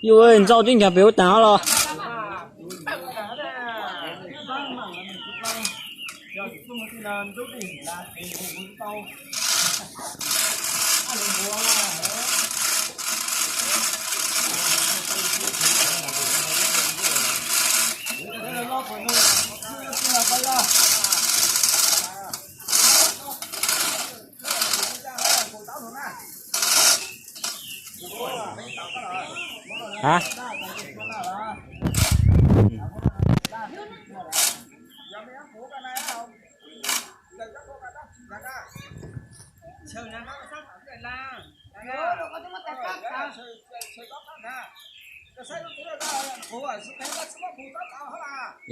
Yus ntxauj tib ncaag pem ub taag los. Hả?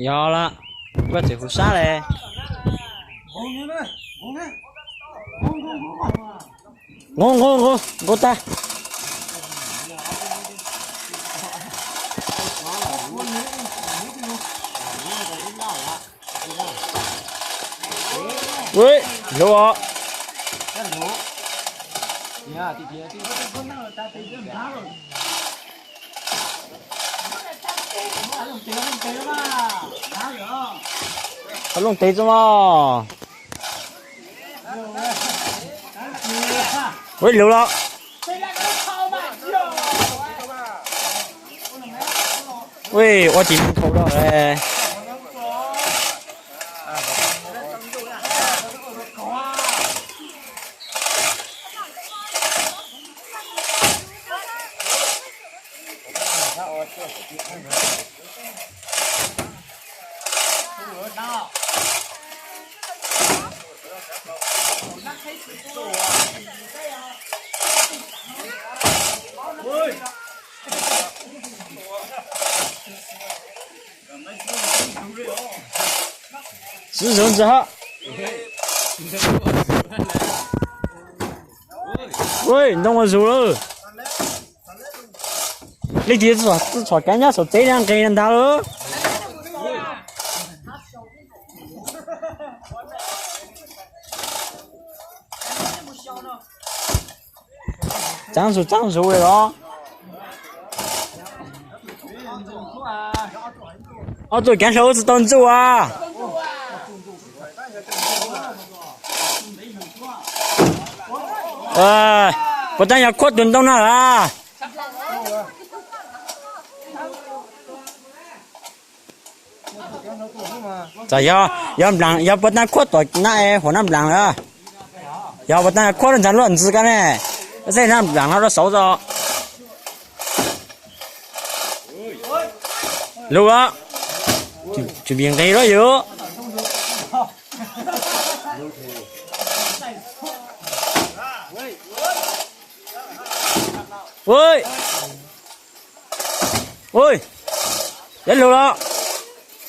Yog lawm, koj tseem hu sab le. Nqus nqus nqus nqus tag. Ui, lug os. Qhov looj tes tso mas. Ui, lug los. Ui, ua tsis tau lawm. Sib zug ntxiv hab. Ui, ntoo ua zus lawm. Leej twg txhom kaav nyob saum tsev nqes ntag lawm. Txav zus txav zus li los. Ob tug kaav hlau tsi tau ntxuj as. Puas tab yog khuab tug ntoo no lawm? Txawm yog, yog nplaam, yog puas tab khuab tom nab, huam nab nplaam lawm. Yog puas tab khuab lub ntxhab luaj ntxwv koj ne, xej nab nplaam no rau saud tso. Lug lawm. Tsis nqis lawm yus. Ui, ui, yuav lug los.